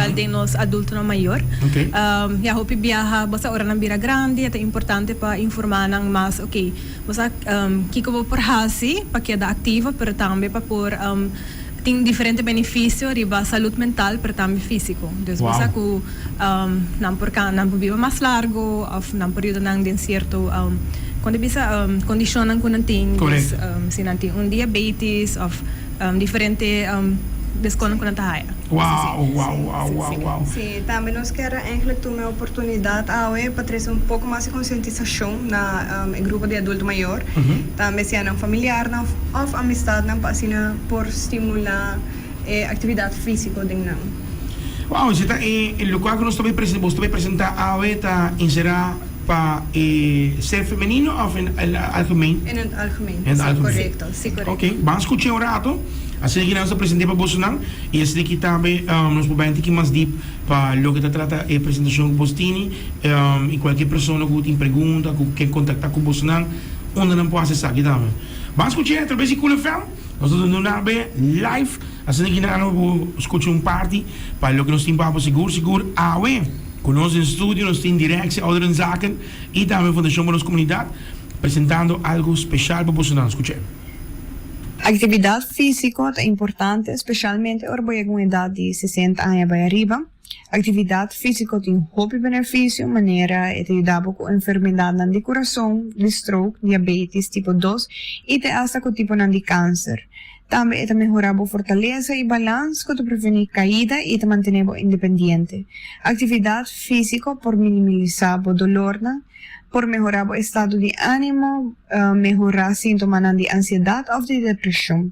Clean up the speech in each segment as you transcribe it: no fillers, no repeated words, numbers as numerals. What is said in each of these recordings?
Special den nos adultonan mayor. Ya hopi biaha bo sa ora nan bira grandi e ta importante pa informa nan mas ok bo sa kiko bo por hasi pa keda activo pero tambe pa por tin diferente beneficio riba salud mental pero tambe fisico. Dus bo sa cu nan por nan por biba mas largo of nan por yuda nan den cierto con ta bisa condicionnan cu nan tin. Dus si nan tin un diabetes of diferente desconan cu nan ta haya. Wow, wow, wow, wow, wow. Sí, tambe nos kier a eigenlijk tuma e oportunidad awe pa trece un poco mas di concientisacion na e grupo di adulto mayor. Tambe sea nan familiarnan of amistadnan pa asina por stimula e actividad fisico den nan. Wow, esei ta e locual cu nos ta bay presenta, boso ta bay presenta awe ta encera pa e ser femenino of in el algemeen? In het algemeen, In het sí, algemeen. correcto, sí, correcto. Ok, ban scucha un rato, asina ki nan ta presente pa bosonan y asina ki tambe nos por bay un tiki mas diep pa loke ta trata e presentacion cu bos tini y cualkier persona cu tin pregunta, cu ke contacta cu bosonan, unda nan por haci esaki tambe. Ban scucha a traves di Cool FM, nos ta duna be live, asina ki nan por scucha un parti pa loke nos tin pa bo sigur sigur awe. Ku nos den studio nos tin Directie Ouderenzaken y tambe Fundacion pa nos Comunidad presentando algo special pa bosonan. Scuch'e. Actividad fisico ta importante, specialmente ora bo yega un edad di sesenta aña bay ariba. Actividad fisico tin hopi beneficio, manera e ta yuda bo cu enfermedadnan di curason, di stroke, diabetes tipo dos y te hasta cu tiponan di cancer. Tambe e ta mehorá bo fortalesa i balans ku ta prevení kaida i ta mantené bo independiente. Aktividat físiko por minimalisá bo dolornan, por mehorá bo estado di ánimo, mehorá síntomanan di ansiedat òf di depreshon.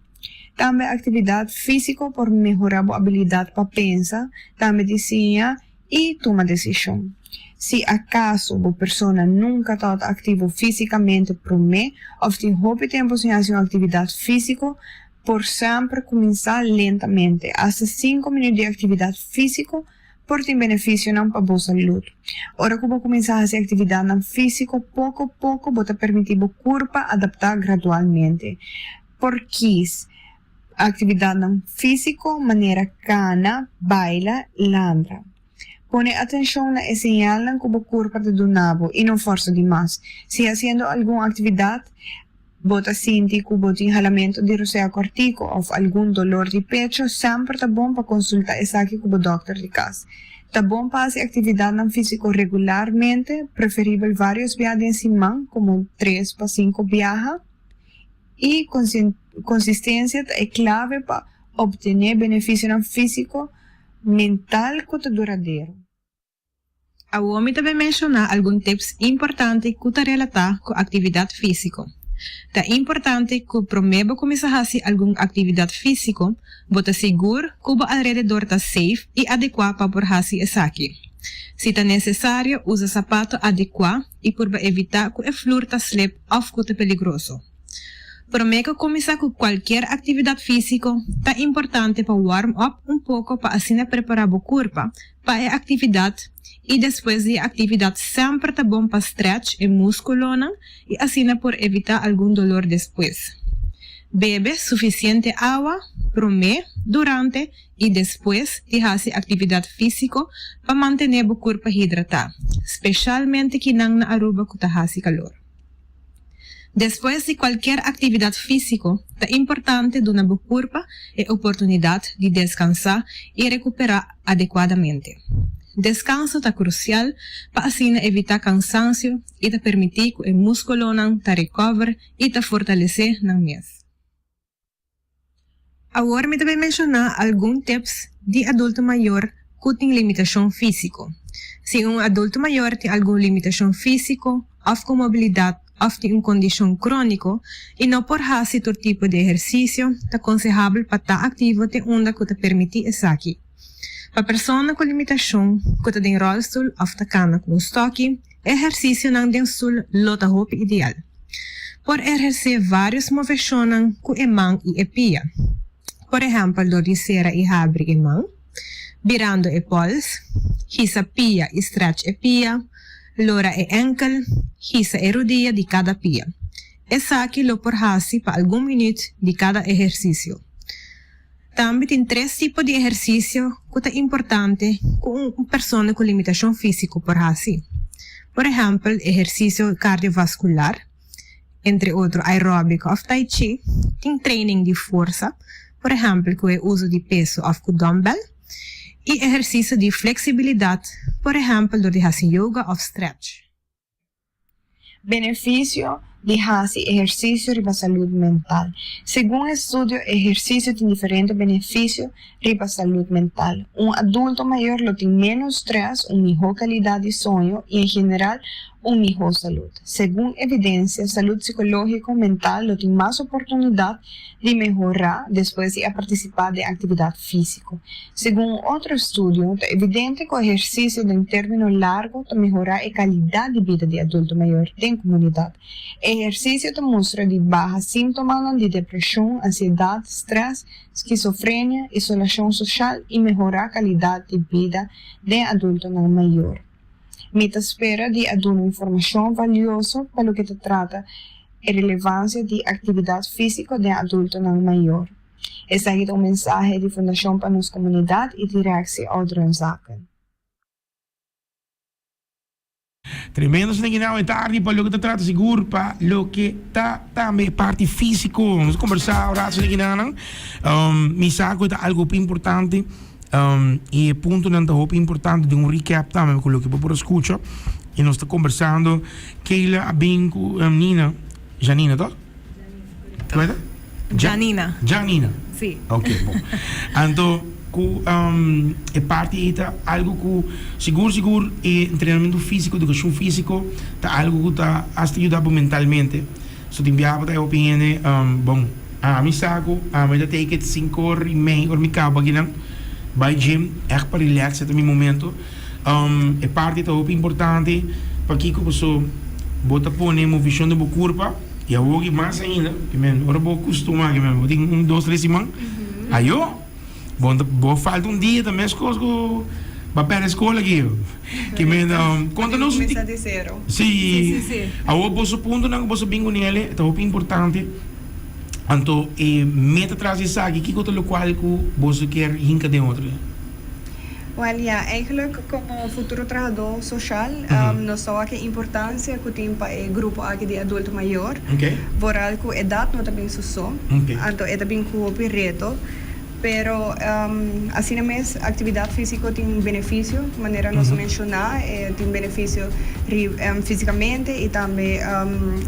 Tambe aktividat físiko por mehorá bo abilidat pa pensa, tambe di siña i tuma desishon. Si akaso bo persona nunka tabata aktivo físikamente promé òf tin hopi tempu sin hasi un aktividat físiko, por semper kuminsá lentamente. Asta sinku minüt di aktividat físiko por tin benefisionan pa bo salud. Ora ku bo kuminsá hasi aktividatnan físiko poko poko bo ta permití bo kurpa adaptá gradualmente. Por kis. Aktividatnan físiko manera kana, baila, landra. Pone atenshon na e señalnan ku bo kurpa ta duna bo i no fòrsa di mas. Si hasiendo algun aktividat bo ta sinti ku bo tin halamentu di rosea kòrtiku òf algun dolor di pecho, semper ta bon pa konsulta esaki ku bo dòkter di kas. Ta bon pa hasi aktividatnan físiko regularmente, preferibel vários biaha den siman, komo tres pa sinku biaha. I konsistensia ta e klave pa optené benefisionan físiko, mental ku ta duradero. Awor mi ta bai menshoná algun tips importante ku ta relatá ku aktividat físiko. Ta importante ku promé bo kuminsá hasi algun aktividat físiko, bo ta sigur ku bo alrededor ta safe i adekuá pa por hasi esaki. Si ta nesesario, usa sapato adekuá i purba evitá ku e flur ta slip òf ku ta peligroso. Promé ku kuminsá ku kualkier aktividat físiko, ta importante pa warm up un poko pa asina prepará bo kurpa pa e aktividat i despues di e aktividat semper ta bon pa stretch e múskulonan i asina por evitá algun dolor despues. Bebe sufisiente awa promé, durante i despues di hasi aktividat físiko pa mantené bo kurpa hidratá, speshalmente kinan na Aruba ku ta hasi kalor. Despues di kualkier aktividat físiko ta importante duna bo kurpa e oportunidat di deskansá i rekuperá adekuadamente. Deskanso ta krusial pa asina evitá kansansio i ta permití ku e múskulonan ta recover i ta fortalesé nan mes. Awor mi ta bay menshoná algun tips di adulto mayor ku tin limitashon físiko. Si un adulto mayor tin algun limitashon físiko òf ku mobilidat òf tin un kondishon króniko i no por hasi tur tipo di ehersisio, ta konsehabel pa ta aktivo te unda ku ta permití esaki. Pa persona ku limitashon ku ta den ròlstul òf ta kana ku un stòki, Ehersisionan den stul lo ta hopi ideal. Por ehersé vários moveshonnan ku e man i e pia. Por ehèmpel dor di sera i habri e man, birando e pòls, hisa pia i stretch e pia, lora e ènkel, hisa e rudia di kada pia. Esaki lo por hasi pa algun minüt di kada ehersisio. Tambe tin tres tipo di ehersisio ku ta importante ku un persona ku limitashon físiko por hasi. Por ehèmpel, ehersisio kardiovaskular, entre otro aeróbiko òf tai chi, tin training di forsa, por ehèmpel ku e uso di peso òf ku dòmbèl, i ehersisio di fleksibilidat, por ehèmpel dor di hasi yoga òf stretch. Beneficio di haci ehercicio riba salud mental. Segun estudio, ehercicio tin diferente beneficio riba salud mental. Un adulto mayor lo tin menos stress, un miho calidad di soño y en general un miho salud. Segun evidencia, salud psicologico mental lo tin mas oportunidad di mehora despues di a participa den actividad fisico. Segun un otro estudio, ta evidente cu ehercicio den termino largo ta mehora e calidad di bida di adulto mayor den comunidad. Ehercicio ta mustra di baha sintomanan di depresion, ansiedad, stress, schizofrenia, isolacion social y mehora calidad di bida den adultonan mayor. Mi ta spera di a duna informacion valioso pa loke ta trata e relevancia di actividad fisico den adultonan mayor. Esaki ta un mensahe di Fundacion pa Nos Comunidad y Directie Ouderenzaken. Tremendo esaki nan e tardi pa loke ta trata sigur pa loke ta tambe e parti fisico. Nos a conversa un rato esaki nan. Mi sa cu e ta algo hopi importante y e puntonan ta hopi importante den un recap tambe cu loke bo por a scucha. Y nos ta conversando Keila a bin cu Nina, Janina toch? Correcto? Janina. Janina. Sí. Ok, bon. Anto, ku um, e parti ei ta algo ku sigur sigur e entrenamentu físiko, edukashon físiko ta algo ku ta hasta yuda bo mentalmente. So tin biaha bo ta hopi hende, um, bon, ami sa ku ami ta take it sinku or i mei ora mi kaba akinan, bai gym, ègt pa relax, e ta mi momento. Um, e parti ta hopi importante, pakiko? Paso bo ta pone movishon den bo kurpa. I awor ki mas ainda, ki men ora bo kustuma ki men bo tin un dos tres siman, ayo bo ta bo falta un dia ta meskos ku bo a pèrdè skol aki. Ki men konta nos un Kuminsá di sero. Si, awor boso puntonan ku boso bin ku nele ta hopi importante. Anto e meta tras di esaki kiko ta lokual ku boso kier hinka den otro? Wel ja, eigenlijk como futuro trahadó social nos ta wak e importancia cu tin pa e grupo aki di adulto mayor. Vooral cu edad no ta bin su so, anto e ta bin cu hopi reto. Pero asina mes actividad fisico tin beneficio, manera nos a menciona, e tin beneficio fisicamente y tambe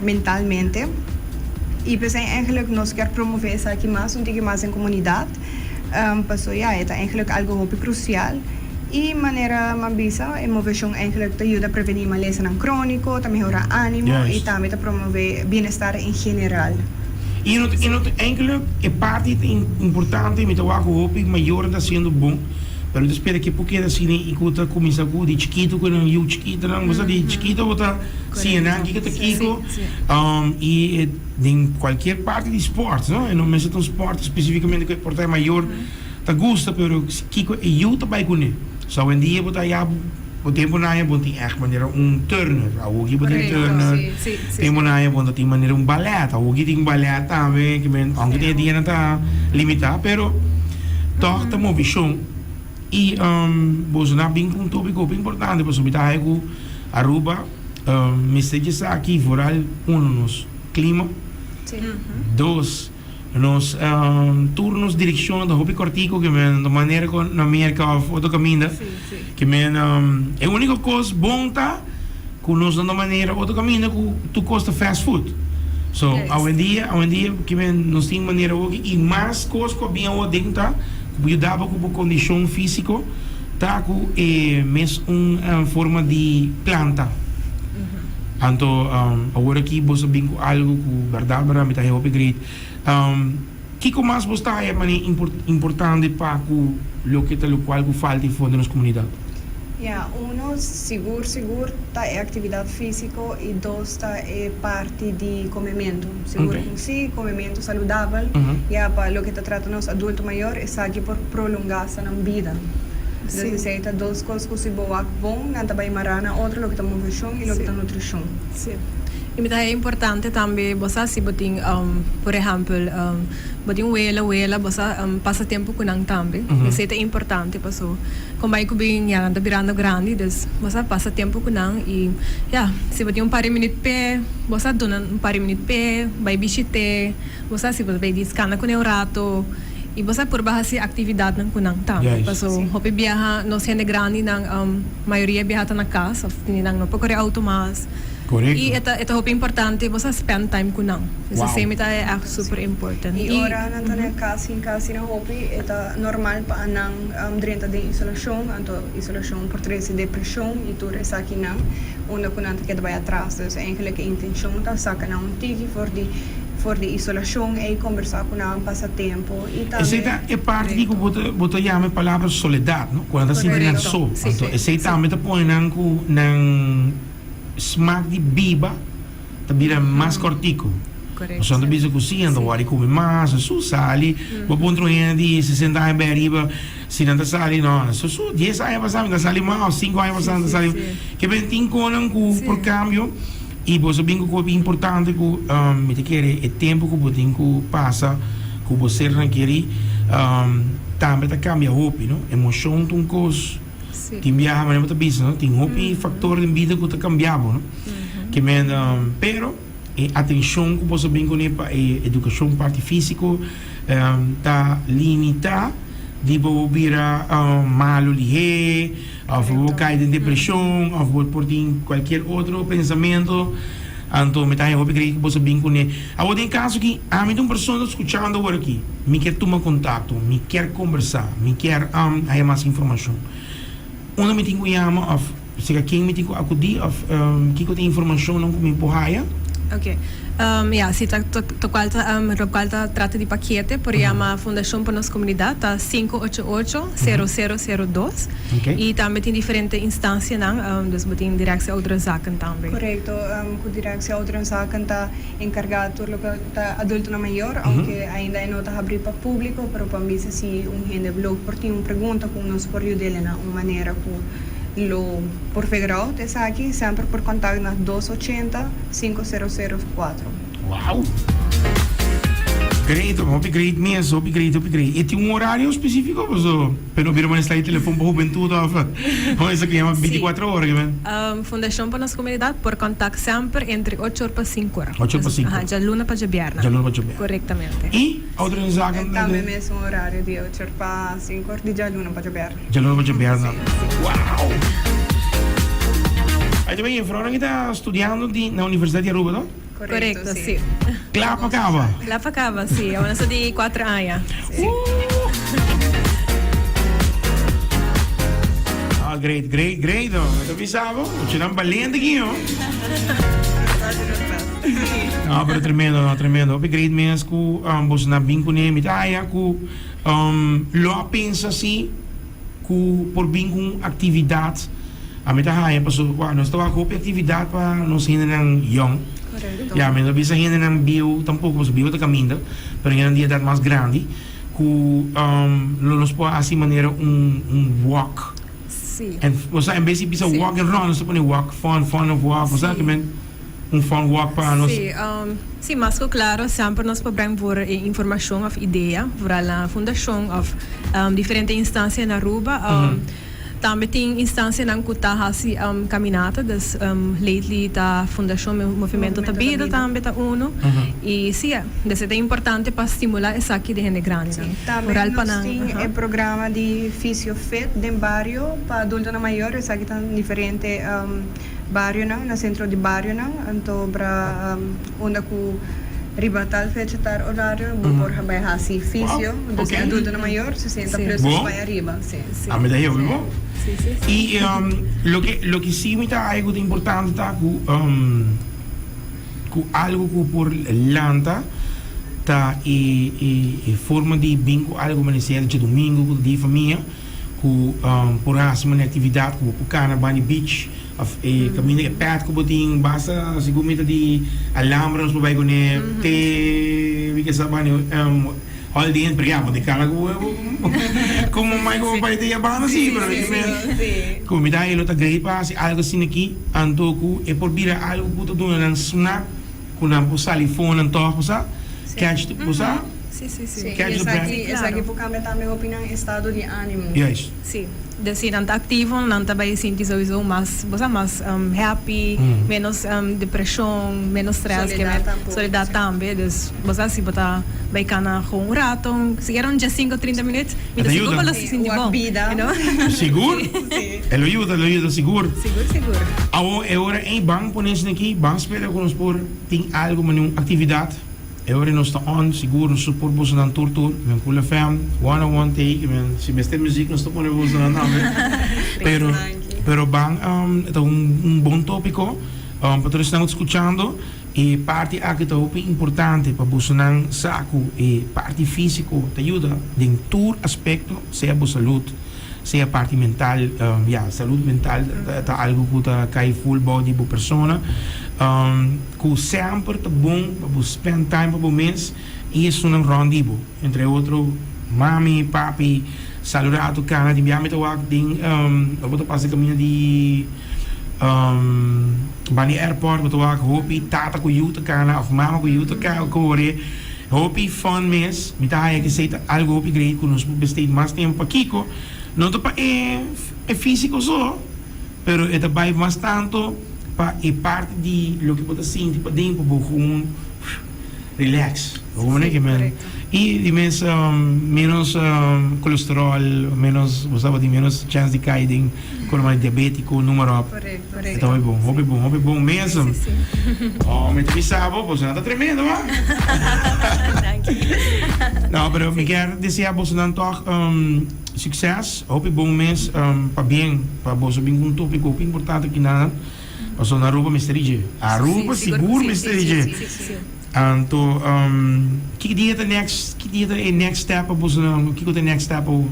mentalmente. Y p'esei eigenlijk nos kier promove esaki mas un tiki mas den comunidad. Paso ya, e ta eigenlijk algo hopi krusial i manera m'a bisa e moveshon eigenlijk ta yuda prevení malesanan króniko, ta mehorá ánimo i tambe ta promové bienestar en general. I no i no ta eigenlijk e parti ta importante, mi ta wak ku hopi mayornan ta hasiendo bon, pero mi ta spera ke por keda asina i ku ta kuminsá ku di chikitu ku nan yu chikitonan, bo sa di chikito bo ta siña nan kiko ta kiko i e. Den cualkier parti di sport, no? E no mester ta un sport specificamente cu e por ta e mayor ta gusta, pero kico e yu ta bay cune. So awendia bo ta haya bo tempo na haya bo tin echt manera un turner, awoki bo tin turner, tempo na haya bo ta tin manera un ballet, awoki tin ballet tambe, ki men aunke tin e dianan ta limita, pero toch ta movishon. Y boso na bin cu un topico hopi importante pasobra mi ta haya cu Aruba mester dje esaki vooral uno nos clima, dos nos tur nos direccion ta hopi cortico ke men ta manera cu na Merca of otro caminda ke men e unico cos bon ta cu nos no ta manera otro caminda cu tur cos ta fast food so awendia awendia ke men nos tin manera hoki y mas cos cu a bin awo den ta cu por yuda bo cu bo condicion fisico ta cu e mes un forma di planta anto awor aki boso a bin cu algo cu berdad berdad mi ta haya hopi great. Kiko mas bo sta haya manera importante pa ku loke ta lokual ku falta i for den nos komunidat? Ya, uno sigur sigur ta e aktividat físiko i dos ta e parti di komementu. Sigur ku si, komementu saludabel, ya pa loke ta trata nos adulto mayor esaki por prolongá hasta nan bida. Dus esei ta dos kos ku si bo wak bon nan ta bai mará na otro, loke ta moveshon i loke ta nutrishon. Sí. I mi ta haña importante tambe bo sa si bo tin por ehèmpel bo tin wela wela bo sa pasa tempu ku nan tambe esei ta importante paso kon bai ku bin ya nan ta birando grandi dus bo sa pasa tempu ku nan i ya si bo tin un par di minüt p'e bo sa duna un par di minüt p'e bai bishit'é bo sa si bo ta bai diskana kuné un rato i bo sa purba hasi aktividatnan ku nan tambe paso hopi biaha nos hende grandinan mayoria biaha ta na kas òf nan no por kore outo mas. Correcto. Y e ta e ta hopi importante bo sa spend time cu nan. Wow. Esey mi ta e echt super important. Y ora nan ta na cas sin cas asina hopi e ta normal pa nan drenta den isolacion, anto isolacion por trece depresion y tur esakinan unda cu nan ta keda bay atras. Dus eigenlijk e intencion ta saca nan un tiki for di for di isolacion ey combersa cu nan, pasa tempo y tambe. Esey ta e parti di cu bo ta bo ta yama e palabra soledad no, cu nan ta sinti nan so. Anto esey tambe ta pone nan cu nan. Smak di biba ta bira mas kòrtiku. Pasobra nan ta bisa ku si nan ta wòrdu kume mas, su sali. Bo puntra un hende di sesenta aña bai ariba si nan ta sali, no, su su dies aña pasá mi ta sali mas òf sinku aña pasá mi ta sali mas. Ke ben tin konan ku por kambio i boso bin ku kopi importante ku mi ta kere e tempu ku bo tin ku pasa ku bo sernan kerí tambe ta kambia hopi, no. Emoshon ta un kos. Tin biaha manera bo ta bisa no tin hopi factor den bida cu ta cambia bo no ke men pero e atencion cu boso bin cune pa e educacion parti fisico ta limita di bo bira malo lihe of bo cay den depresion of bo por tin cualkier otro pensamento anto mi ta haña hopi grei cu boso bin cune awor den caso ki ami ta un persona scuchando awor aki. Mi kier tuma kontakto, mi kier kombersá, mi kier haya mas informashon. Unda mi tin ku yama òf serka ken mi tin ku akudí òf kiko ta e informashonnan ku mi por haya? Oke. Ya, si ta tokual ta lokual ta trata di pakete por yama Fundashon pa Nos Komunidat ta 588 0002 i tambe tin diferente instansianan, dus bo tin Directie Ouderenzaken tambe. Korekto, ku Directie Ouderenzaken ta enkargá tur loke. Ta adultonan mayor, aunke ainda e no ta habrí pa públiko, pero pa bisa si un hende lo por tin un pregunta ku nos por yud'el na un manera ku lo por figure out esaki, semper por kontak na dos ochenta, sinku sero sero kuatro. Wow! Great, hopi great mes, hopi great, hopi great. E tin un horario spesífiko paso pe no bira manera e telefon pa hubentud of esaki yama binticuatro ora kimen? Fundashon pa nos komunidat por kontak semper entre ocho or pa sinku or. Ocho or pa sinku or. Aha, djaluna pa djabièrnè. Djaluna pa djabièrnè. Korektamente. I otro zaken? Tambe mesun orario di ocho or pa sinku or di djaluna pa djabièrnè. Djaluna pa djabièrnè. Si. Wow! Ai ta ben, juffrounan ki ta studiando di na Universidat di Aruba, to? Korekto, si. Kla pa kaba? Kla pa kaba, si. Awor nos ta di kuater aña. Si. Ah, great, great, great. Mi ta bisa bo, muchanan balente aki, ho. No, pero tremendo, no, tremendo. Hopi great mes ku um, boso na bin kuné. Mi ta haya ku um, lo a pensa si ku por bin ku un aktividat. Ami ta haña pasobra kua nos ta wak hopi aktividat pa nos hendenan yòn. Ya, mi no bisa hendenan bieu tampoko pasobra bieu ta kaminda, pero hendenan di edat mas grandi ku lo nos por hasi manera un un walk. En osea en bes di bisa walk en run nos ta pone walk fun, fun of walk, osea kimen un fun walk pa nos. Sí, sí, mas ku klaro semper nos por breng voor e informashon òf idea, vooral na fundashon òf diferente instansia na Aruba. Tambe tin instancianan cu ta haci caminata, dus lately ta Fundacion Movimento ta Bida tambe ta uno. Y si, dus e ta importante pa stimula esaki den hende grandinan. Tambe nos tin e programa di Fisio Fit den bario pa adultonan mayor, esaki ta diferente barionan, na centro di barionan, anto bra unda cu riba tal fecha tal horario bo por bai haci fisio, dus e adultonan mayor sesenta plus es bai ariba, si. A mi ta hebi bo. Y loke loke si mi ta haya cu ta importante ta cu cu algo cu por lanta ta e e forma di bin cu algo manera sea djadomingo cu ta di famia cu por haci manera actividad cu bo por cana bani beach Of e kaminda e pad ku bo tin basta segun mi ta di Alhambra nos por bai kuné te mi ke sa bani. All di hende, pero ya, bo di kala ku ku mama i ku papá ta yabando si, pero mi men ku mi ta e lo ta great pa hasi algu asina aki, anto ku e por bira algu ku ta duna nan smak ku nan por sali for nan tòg, bo sa, catch the, bo sa, catch the breath. Esaki por kambia tambe hopi nan estado di ánimo. Juist. Sí. Den si nan ta activo nan ta bay sinti souiso mas bo sa mas happy, menos depresion, menos stress, soledad tambe, dus bo sa si bo ta bay cana gewoon un rato, sikiera un diescinco trinta minuut mi ta sigur bo lo sinti bon, you know. Sigur, e lo yuda, e lo yuda sigur. Sigur sigur. Awor e ora ey ban pone esaki aki, ban spera cu nos por tin algo manera un actividad. E ora nos ta on, sigur nos support bosonan tur tur, men Cool FM, one on one take, men si mester muziek nos ta pone bosonan tambe. Pero, pero ban e ta un un bon topico pa tur esnan ku ta skuchando, e parti aki ta hopi importante pa bosonan sa ku e parti fisico ta yuda den tur aspecto, sea bo salud, sea parti mental, ya salud mental ta algo ku ta kai full bou di bo persona. Ku semper ta bon pa bo spend time pa bo mes i esunnan rònt di bo, entre otro mami, papi, saluda ato kana di biaha mi ta wak den ora bo ta pasa kaminda di banda airport bo ta wak hopi tata ku yu ta kana òf mama ku yu ta kore hopi fun mes mi ta haya kesei ta algu hopi great ku nos por bestedi mas tempu pakiko no ta pa e físiko so. Pero e ta bai mas tanto pa e parti di loke bo ta sinti paden pa bo gewoon relax. Bo comprende ke men? I di mes menos colesterol, menos bo sa bo tin menos chance di kai den problema diabetico, noem maar op. E ta hopi bon, hopi bon, hopi bon mes. Oh, mi ta bisa bo, bosonan ta tremendo ha. No, pero mi kier desea bosonan toch Succes, hopi bon mes pabien pa boso bin cu un topico hopi importante aki nan, pasobra na Aruba mester di dje, Aruba sigur mester di dje, anto ki dia ta next, ki dia ta e next step pa boso nan, kico ta e next step awor?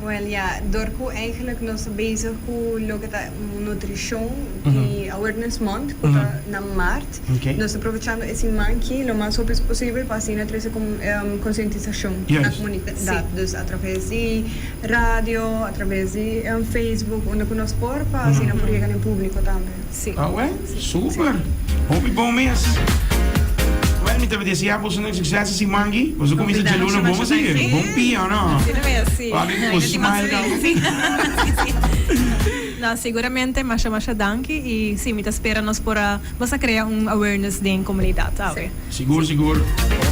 Wel ya, dor cu eigenlijk nos ta bezig cu loke ta nutricion di Awareness Month cu ta na maart, Nos ta provechando e siman ki lo mas hopi posibel pa asina trese konsientisashon na komunidat. Dus atraves di radio, atraves di Facebook, unda ku nos por pa asina por yega na e públiko tambe. Awel, super! Hopi bon mes. Wel, mi ta deseá boso nan sukses e siman ki. Boso kuminsá djaluna bon así. Bon pia, no? Wak ku bo smile kaba. No, siguramente masha masha danki y si mi ta spera nos por a nos a crea un awareness den comunidad awe. Sigur sigur.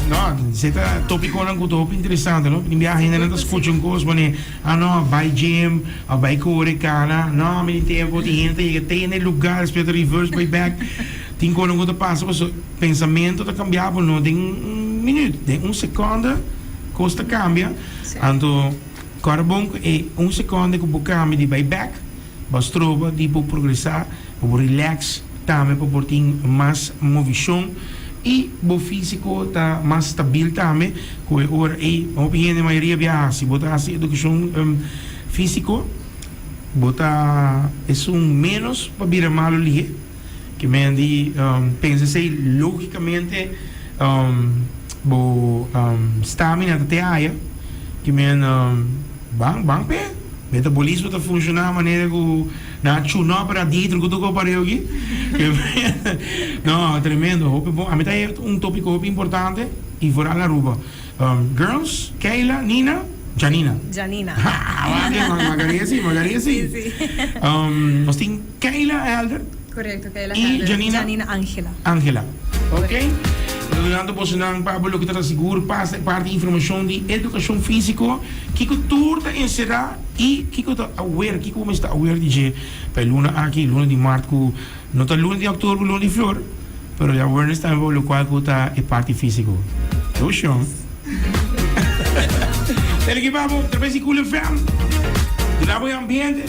No, esei ta topiconan cu ta hopi interesante no. Tin biaha hendenan ta scucha un cos pone, ah no, bay gym of bay core cana. No, mi tin tempo, tin hende ta yega te na e lugar despues ta reverse bay back. Tin cosnan cu ta pasa pasobra pensamento ta cambia bo no den un minuut, den un seconde cos ta cambia. Anto. Kòrda bon ku e un sekonde ku bo kambia di bai bèk, bo a stroba di bo progresá, pa bo rilèks tambe pa por tin mas movishon i bo físiko ta mas stabil tambe ku e ora ei. Hopi hende mayoria biaha si bo ta hasi edukashon físiko bo ta esun ménos pa bira malu lihé. Ke men di pensa esei lógikamente bo stamina ta te aya. Ke men ban ban p'e. Metabolismo ta funshoná manera ku nan a chuna op raditro ku tur pareu aki. No, tremendo, hopi bon. Ami ta haya un topiko hopi importante i foral na Aruba. Girls, Keila, Nina, Janina. Janina. Ha, wak, Magaré si, Magaré si. Si, si. Nos tin Keila Helder. Correcto, Keila Helder. I Janina. Janina Angela. Angela. Ok. Nos durante bosonan pa bo loke ta ta sigur pasa e parti informacion di educacion fisico, kico tur ta encera y kico ta aware, kico bo mester ta aware di dje pa e luna aki, luna di mart cu No ta luna di october luna di flor, pero e awareness tambe pa locual cu ta e parti fisico. Lucion. Tele ki babo, trabes di Cool FM. Duna bo e ambiente.